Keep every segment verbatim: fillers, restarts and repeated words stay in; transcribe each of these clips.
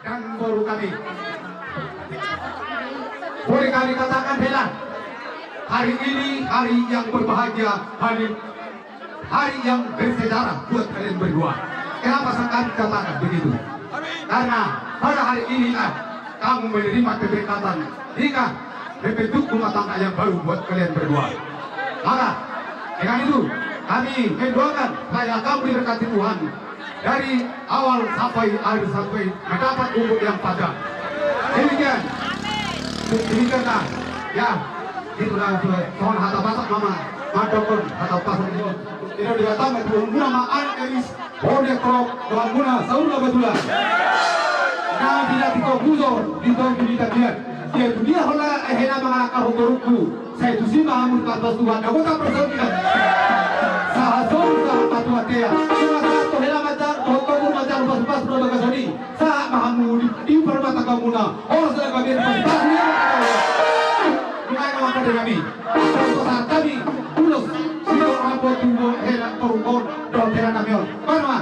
Dan baru kami boleh kami katakan, hela, hari ini hari yang berbahagia, hari, hari yang bersejarah buat kalian berdua. Kenapa saya kami katakan begitu? Karena pada hari inilah kamu menerima keberkatan nikah, membentuk rumah tangga yang baru buat kalian berdua. Maka dengan itu, kami mendoakan supaya kamu diberkati Tuhan dari awal sampai akhir, sampai mendapat umur yang panjang. Demikian. Demikianlah. Ya, itulah songon hata Batak ma, mandok hata Batak itu. Ina diatama tu muna ma an eris. Hone krok, dongan muna, saur na batula. Na binati ko buzo, di tong di tabiat. Dia tu dia hola, eh, hena mangalangka ho torukku. Sai tusi ma hamu dipaspas Tuhan, na gota persaudara. Sahat soru, sahat matua tea. Sahat sahat to hela majar, to tobur majar, pas pas no bagasoni. Sahat ma hamu di, di permata kamuna. Horas na gabe dipaspas ni. Mulai na maka dengan ni. Sahat kami, ulos, sidor ampo tumbo, hela torukon, dohot hela nami on. Mana?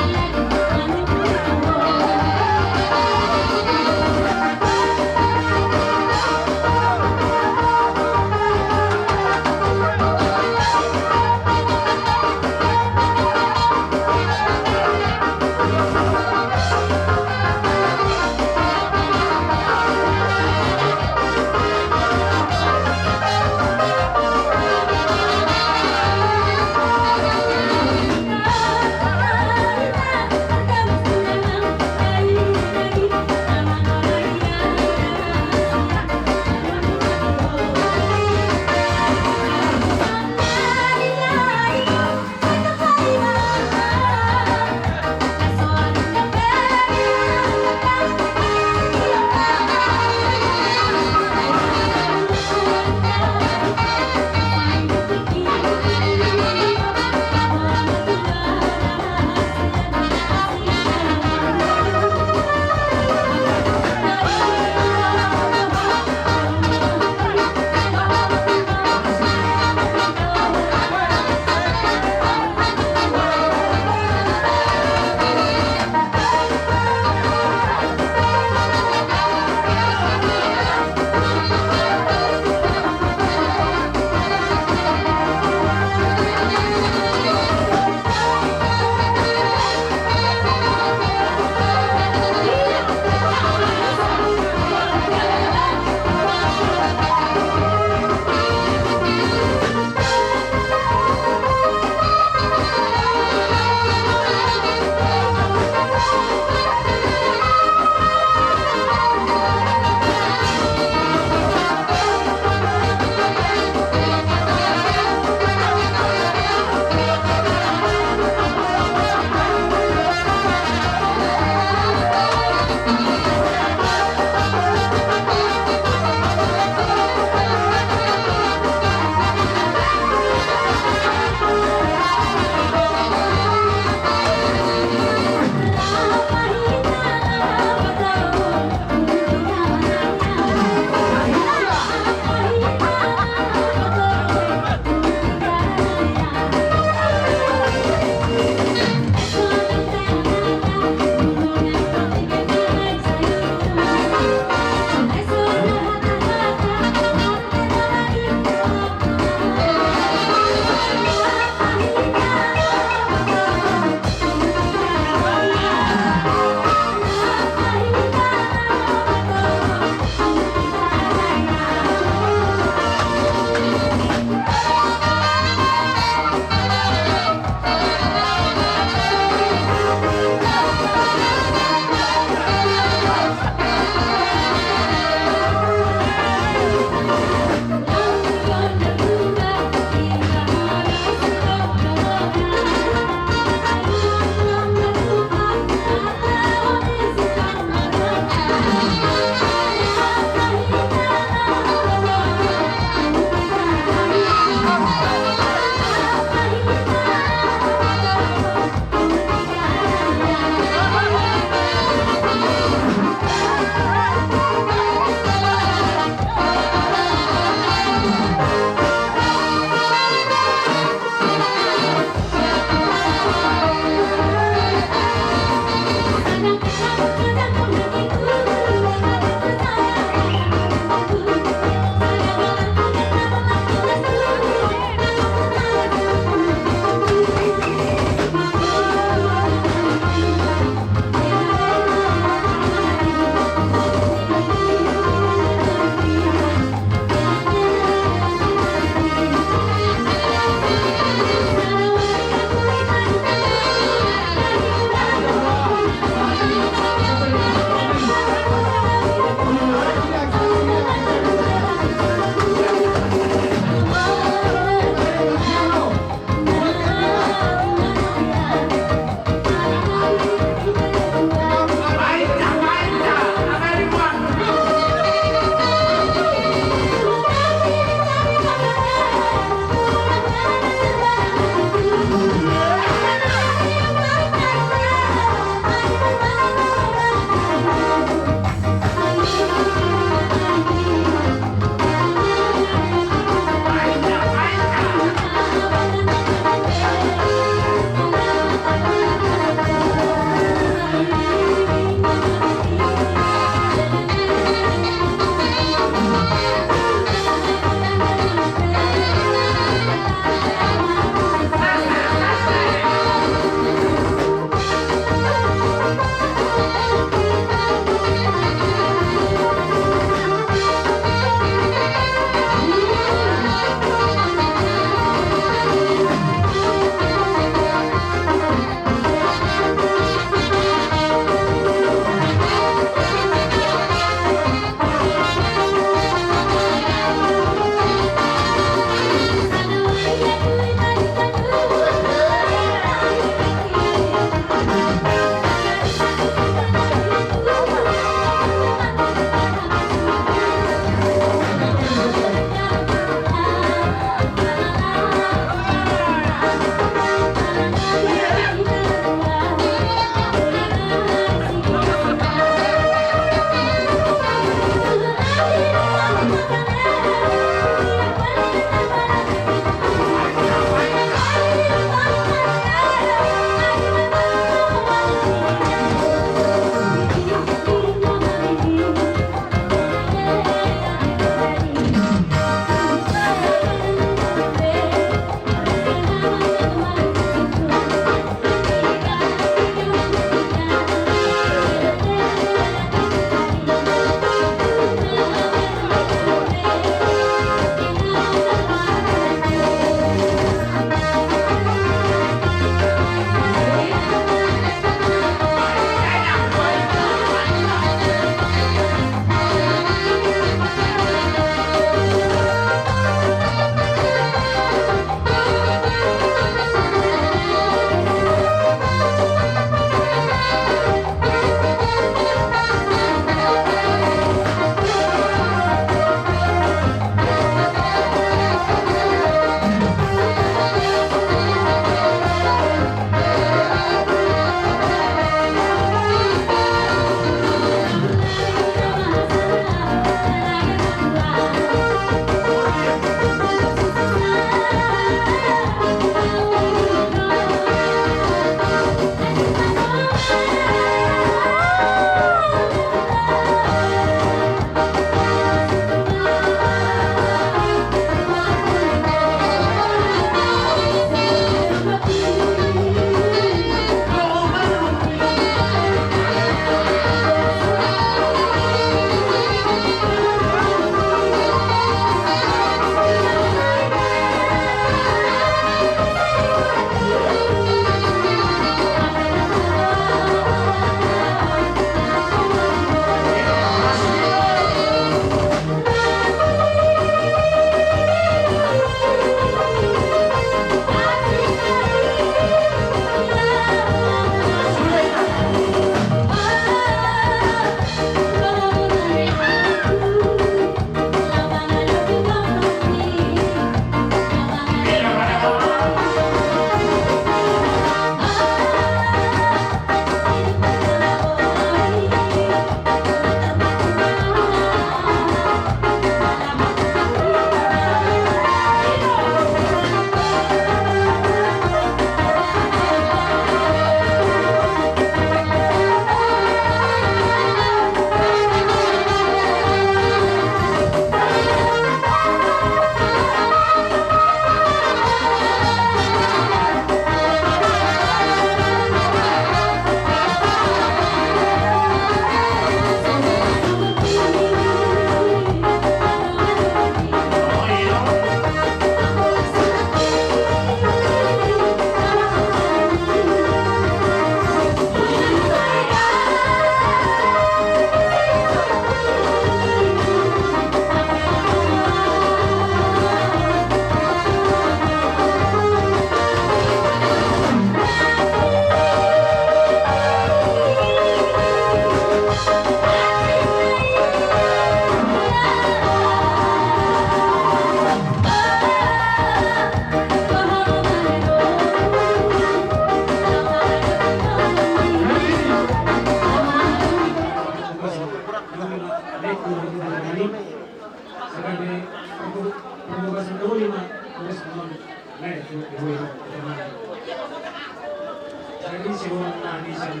Nah, di sini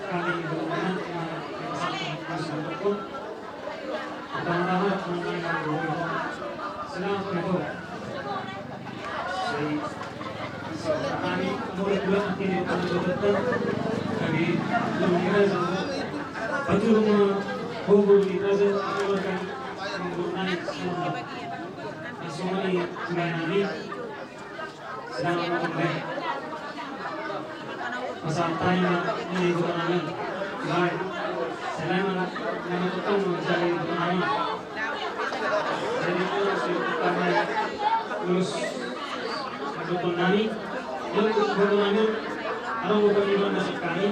kami berhubungan dengan kesatuan muslim pun. Pertama-tama, teman-teman yang berhubungan, selamat berhubung. Jadi, kami mulai dulu nanti di depan itu tetap kami mengira sama betul mau hubung di plaza itu akan menggunakan semua. Langsung di bulan ini. Sedang menunggu. Pasantai ma ini bukan angin. Baik. Sedang nama tukang mencari bukan angin. Jadi itu si tukang lulus. Tukang nami. Lalu bukan angin. Kalau bukan iman nasib kami.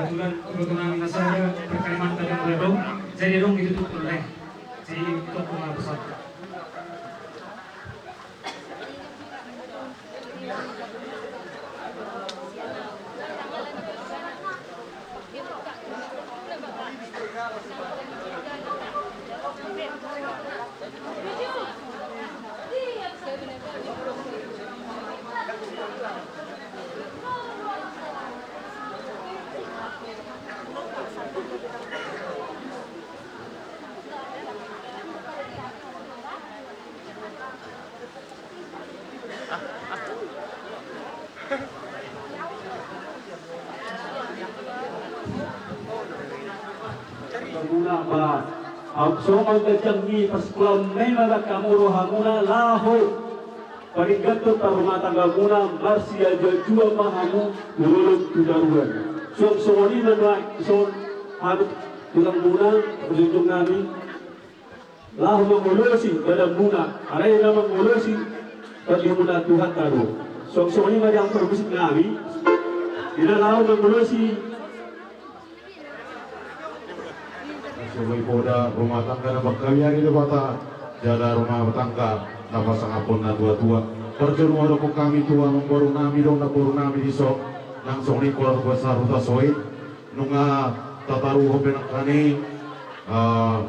Kebetulan iboto nami na sada, perkaliman tadi mulai dong, jadi dong ditutup dulu deh. Jadi, itu aku mau pesan. Muna ba, au songon ganjang ni parsingkolaan ma i ma bangkamuna, rohamuna laho paringgathon parrumatanggamuna, marsiajuajuan ma hamu tu dolok tu toruan. Suang songon i ma nuaeng dison, hami tulangmuna, parjujungan nami. Laho mangolosi badanmuna, alai na mangolosi tondimuna Tuhanta do. Songon i ma di hami parmusik nami. Ina laho mangolosi. Songon i poda rumah tangga na mangkabiari Debata, jala rumah tangga na pasangaphon na tuatua. Parjolo ma dohonon hami tu amangboru nami dohot namboru nami dison, nang songon i pola rupa saruta soit. Nunga tataruhon pe nangkin i, ah,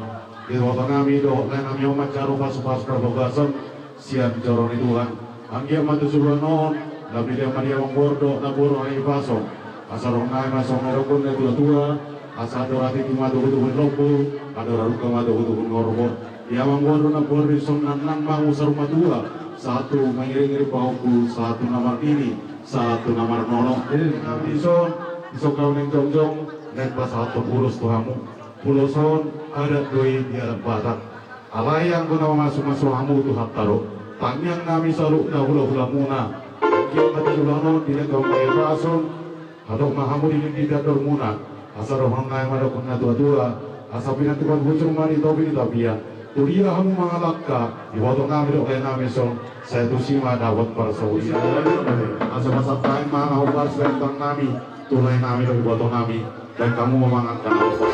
iboto nami dohot lae nami on manjalo pasupasu parbagason sian joro ni Tuhan. Anggiat ma tu joloan on, lam ni lehon ma di amangboru dohot namboru na i pasong. Asa dohonon nami ma songon na nidok ni natuatua, asa andor hatiti ma togutogu ni lombu, andor halumpang ma togutogu ni horbo. Di amangboru namboru dison nang ma hamu saur matua, sahat tu mangiringiring pahompu, sahat tu na marnini, sahat tu na marnono. Jadi, dison, dison hami naeng jongjong, naeng pasahathon ulos tu hamu. Ulos on, adat do i di adat Batak. Alai anggo na mamasumasu hamu Tuhanta do. Tangiang nami saluhutna hulahulamuna. Anggiat ma tu joloan on dilehon hamu hahipason. Hatop ma hamu dilindungi di andormuna. Asa dohonon nami ma dohot natuatua. Asa pinantikhon hujur ma di topi ni tapian. Tu dia hamu mangalangka, iboto nami dohot lae nami dison, sai tusi ma dapot parsaulian. Asa pasahat hami ma na hombar sian tangan nami, tu lae nami dohot iboto nami, baen hamu ma mangalangka na hombar.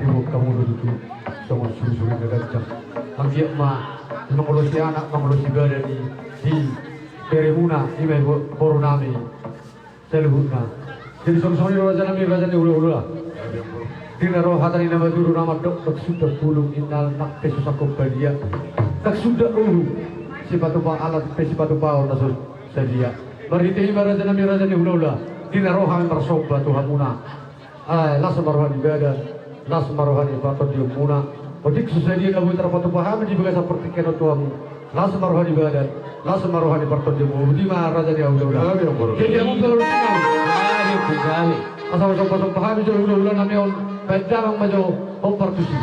Hamu do tutu songon surisuri na ganjang. Anggiat ma mangolosi anak, mangolosi bere ni di beremuna, i ma i bo-, boru nami. Saluhutna. Jadi songon i do raja nami, raja ni hulahula. Di na ro hata ni na maduru na mandok, ndang suda bulung inna, ndang pe so sangkop badia. Ndang suda uhum sipatupa, alat pe sipatupaon na so sadia. Marhite i ma raja nami, raja ni hulahula, di na ro hami marsomba tu hamuna. Eh, las ma roha ni badan, las ma roha ni partondionmuna. Otik so sadia na boi tarpatupa hami di bagasan partingkian on tu hamu. Las ma roha ni badan, las ma roha ni partondionmuna. Botima raja ni hulahula. Jadi hamu parhulahula. Asa marsomba-somba hami jo hulahula nami on. Baen damang ma jo hombar tusi.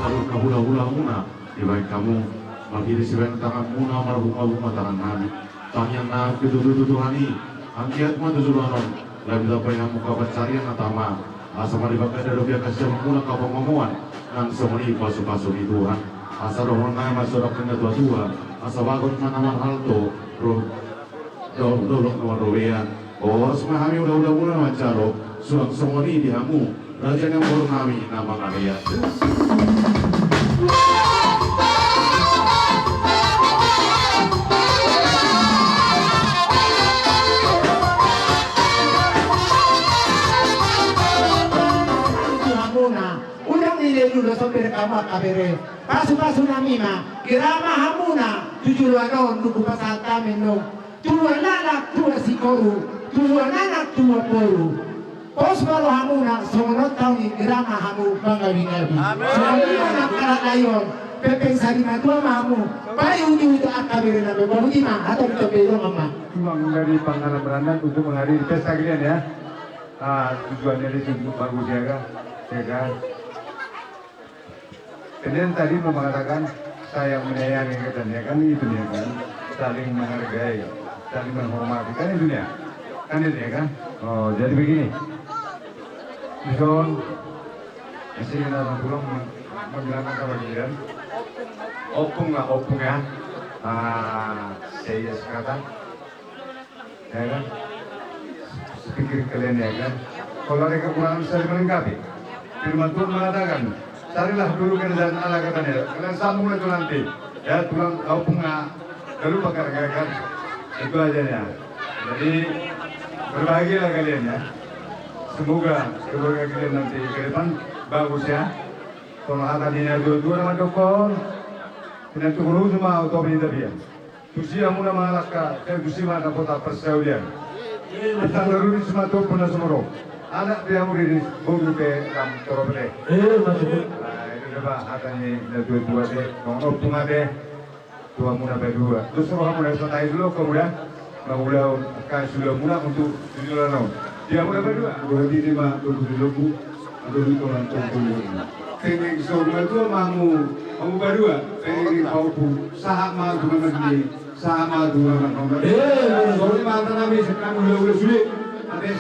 Saluhut na hulahulamuna dibaen hamu, marhite sibaen tanganmuna marbungabunga tangan nami. Tangiang nami tu Tuhan i, anggiat ma tu joloan on laho ditambai hamu angka pansarian na tama, asa mardipagat dope angka siamunmuna angka pangomoan nang songon i pasupasu ni Tuhan. Asa dohonon nami ma songon na tuatua, asa bagot ma na marhalto, ro-, do-, dolok na marrobean. Pos ma hami hulahulamuna na manjalo, suang songon i di hamu raja ni boru nami na mangalean. Hamuna, unang dilehon do somba hamu angka bere. Pasupasu nami ma, gera ma hamuna tu joloan on, nunga hupasahat hami annon. Tua anak, tua sikoru, tua anak, tua boru. Pos ma rohamuna, songon on taon i, gera ma hamu mangabingabi. Amin. Songon i ma nang halak lae on, pepeng sari matua ma hamu. Paihutihut angka bere nami, botima, hata ni tope i dongan ma. Cuma dari pangalaman untuk menghadiri pesta ginian ya. Ah, tujuannya itu untuk bagus ya kan? Ya kan? Kemudian tadi mau mengatakan sayang menyayangi, katanya kan itu dia kan, saling menghargai, saling menghormati, kan itu dia, kan itu dia kan. Oh, jadi begini, Dison, isi nama pulang menghilangkan kewajiban. Ompung lah, ompung ya. Ah, saya sekata. Ya kan? Sepikir kalian ya kan? Kalau ada kekurangan saling melengkapi. Firman Tuhan mengatakan, carilah dulu kerajaan Allah katanya. Kalian sambung itu nanti. Ya, tulang kampung nggak lupa kan? Itu aja ya. Jadi, berbahagialah kalian ya. Semoga keluarga kalian nanti ke depan bagus ya. Kalau hata ni na dua-dua nama dokon. Pinantukurusu ma oto pinita bian. Tusi hamuna mangalangka, sai tusi ma dapotan parsaulian. Tanda ruri sima topu na sumorop. Anak pe hamu riris, boru pe lam torop de. Eh, maksudnya? Nah, itu coba hata ni na dua-dua de. Tong ompung ate. Tu hamuna pe dua. Terus roha muna satai dulu ke muda. Mangulahon, ka sudah muna untuk di dalam. Dia muna pe dua. Berarti ini mah tunggu di lombu. Aduh, itu orang tunggu di lombu. Pengen sorga tu mamu, mamu pe dua. Pengen di paupu. Sahat ma tu nama ni. Sahat ma tu nama ni. Eh, sorry, mata nami sekarang udah, udah sulit. Ate.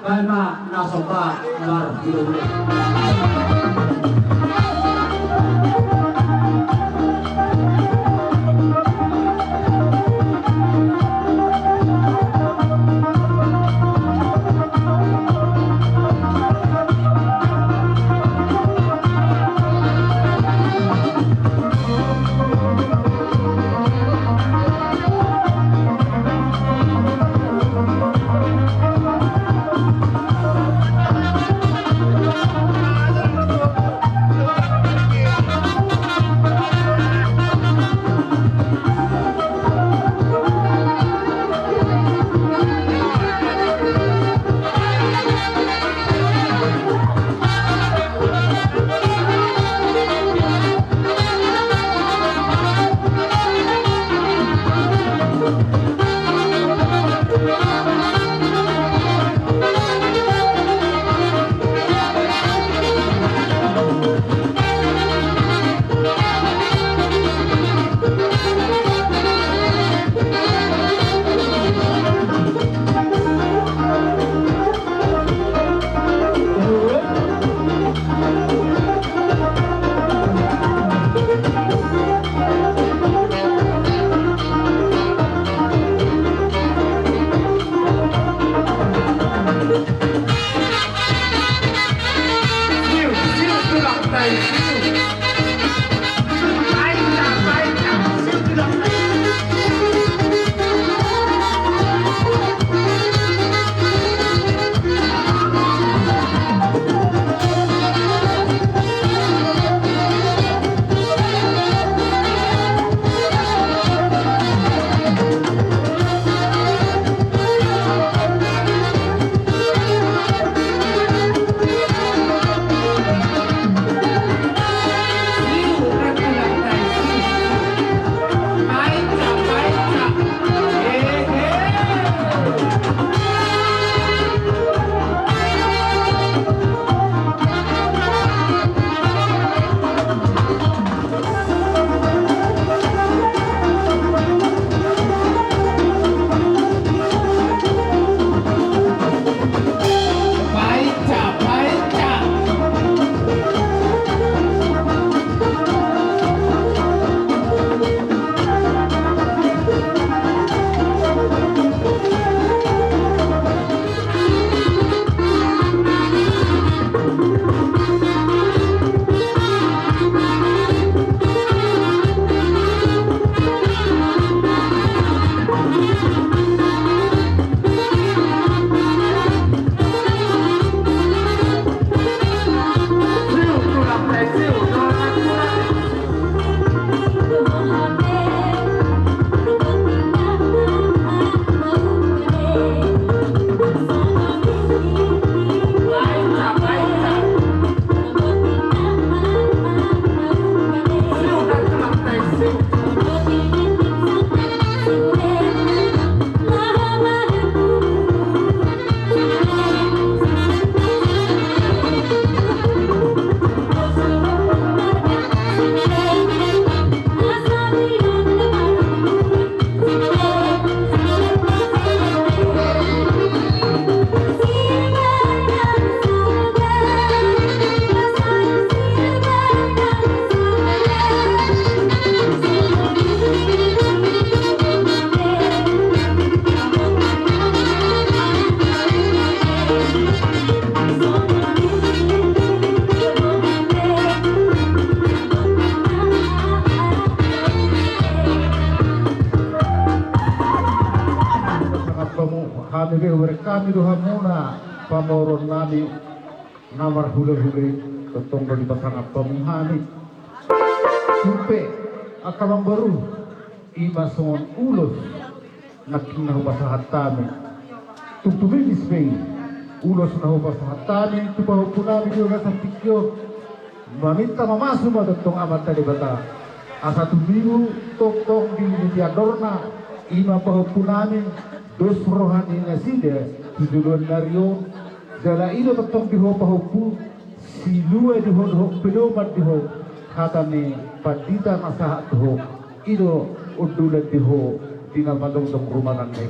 Baen ma na somba marhulahula. Hami pe, hubereng hami do hamuna pamoruon nami na marhulahula i, tongtong do dipasangap hamu hami. Tung pe, angka amangboru, i ma songon ulos nangkin na hupasahat hami. Tung tumimis pe i ulos na hupasahat hami tu pahompu nami di bagasan tingki on. Maminta mamasu ma tongtong Amanta Debata asa tumibu tongtong di, di andorna, i ma pahompu nami, dos roha ni nasida tu joloan ni ari on. Jala i do tongtong di ho pahompu, silua di ho dohot pedoman di ho hata ni pandita na sahat tu ho. I do ondolan di ho di na manongtong rumah tangga i.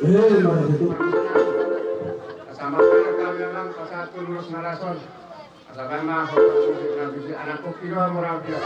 Eh, mana itu? Sama kami memang pasal tulus narason. Asa baen ma, anak kopi doang murah dia.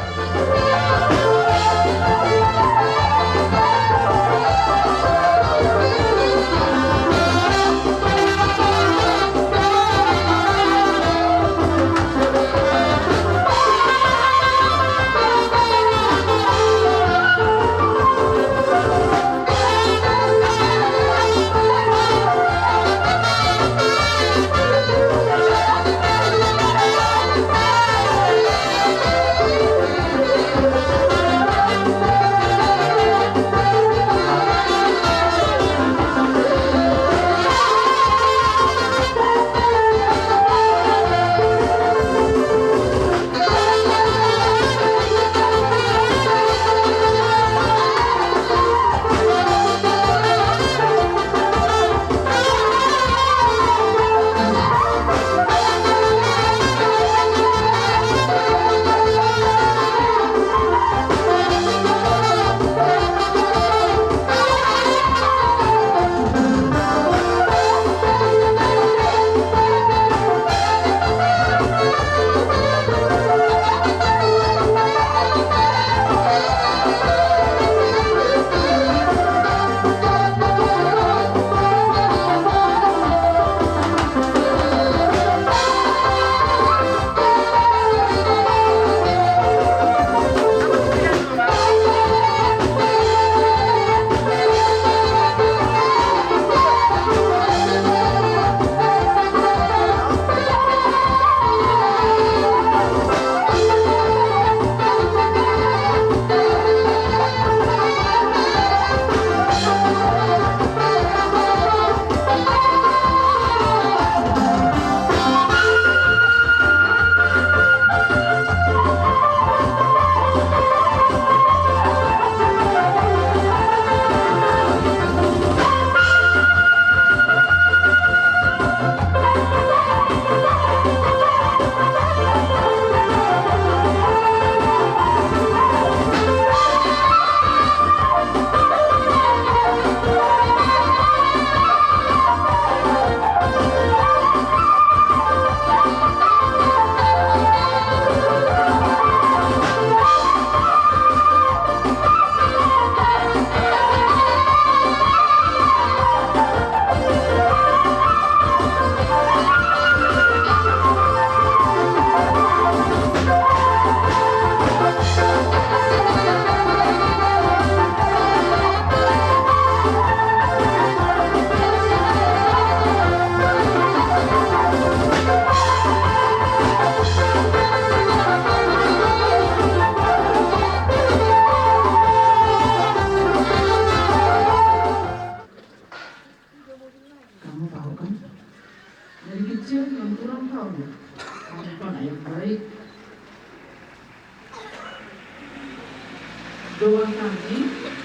Doa kami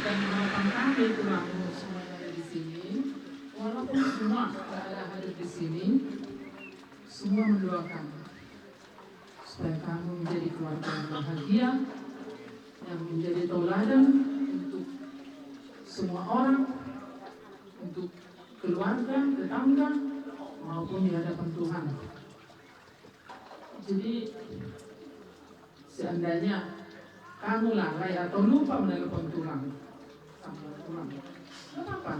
dan harapan kami, tulang semua yang ada di sini, walaupun semua tidak ada hadir di sini, semua mendoakan supaya kamu menjadi keluarga yang bahagia, yang menjadi tauladan untuk semua orang, untuk keluarga, tetangga, maupun di hadapan Tuhan. Jadi, seandainya kamu lalai atau lupa menelpon tulang, sambung tulang. Nggak apa-apa.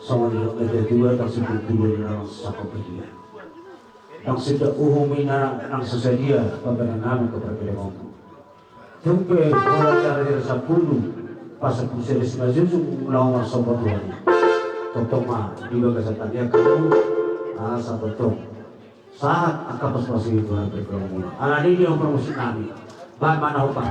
Songon i do na dua, ndang sipulpulu na sangkop dia. Ndang sida uhum i na nang so sadia pambahenan nami tu parkelengonku. Tung pe holan acara di sampulu, pasampulu sada simanjujung, mula on marsombot Tuhan. Tongtong ma di bagasan tangiang hamu, asa tongtong sahat angka pasupasu ni Tuhan parkelengonmuna. Alani i do parmusik nami. Bahen ma na hopas.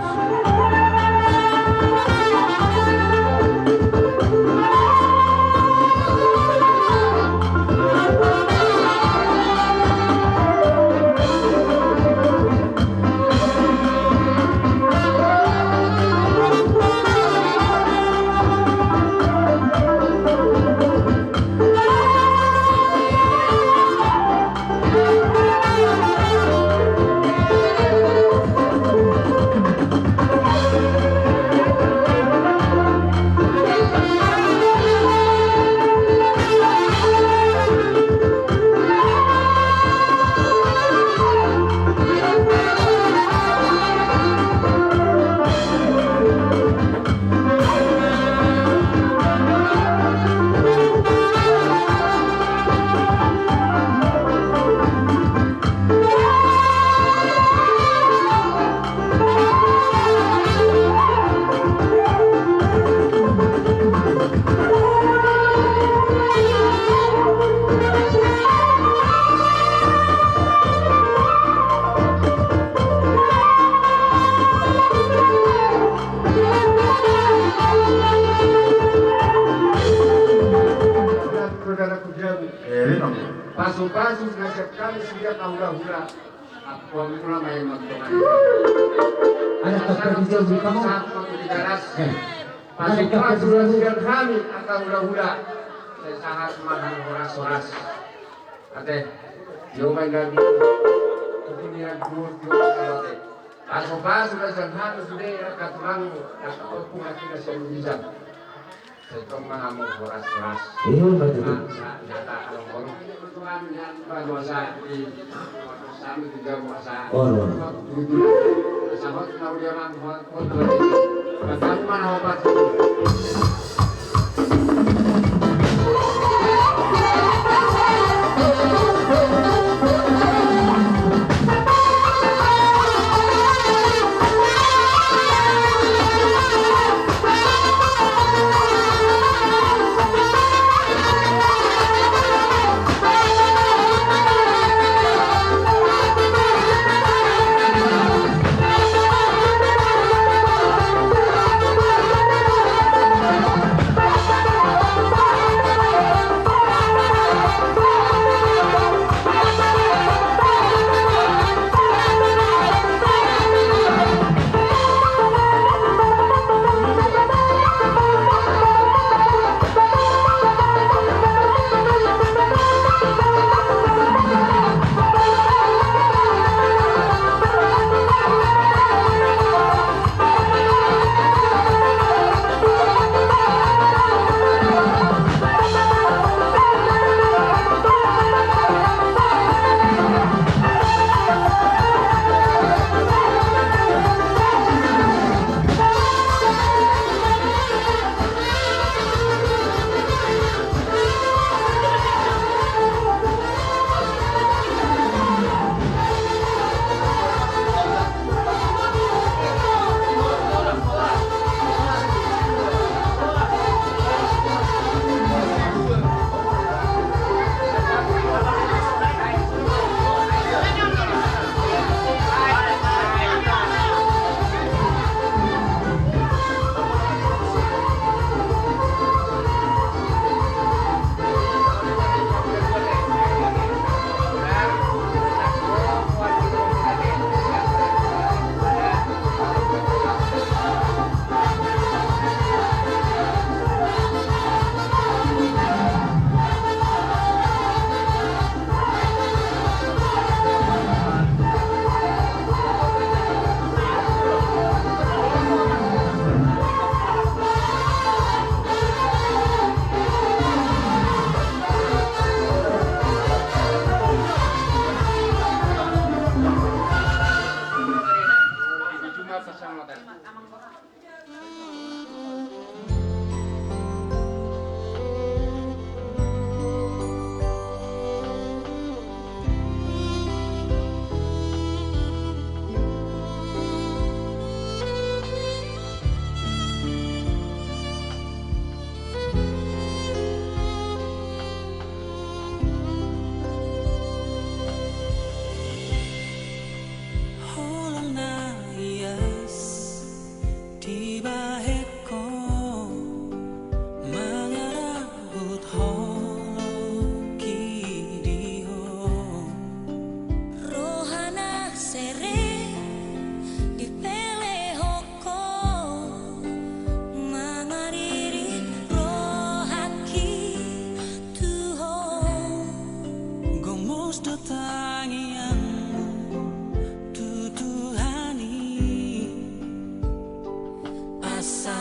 Saudaraku jabu. Eh, memang. Pasu-pasu na sian hami sude angka hula-hula. Aku hula main nonton. Ada tak pergi jauh kamu? Saat waktu di teras. Eh. Pasu-pasu na sian hami angka hula-hula. Sai sahat ma hamu horas-horas. Ate. Yo main lagi. Aku ni aku, yo, ate. Pasu-pasu na sian hami sude angka tulang, angka ompung, angka sian Ujang. Sai tong ma hamu horas-horas. Iya, betul. Sa-, sa-, jata along-along. Tuhan yang berkuasa di, kuasa di jamuasa. Oh, oh. Sahot na udah mang, hot, hot, hot. Bertemu mana opat? Holong na ias dibahen ho, mangarahut holongki di ho. Roha na serep dipelehon ho, mangaririt rohangki tu ho. Gomos do tangiangmu tu Tuhan i, asa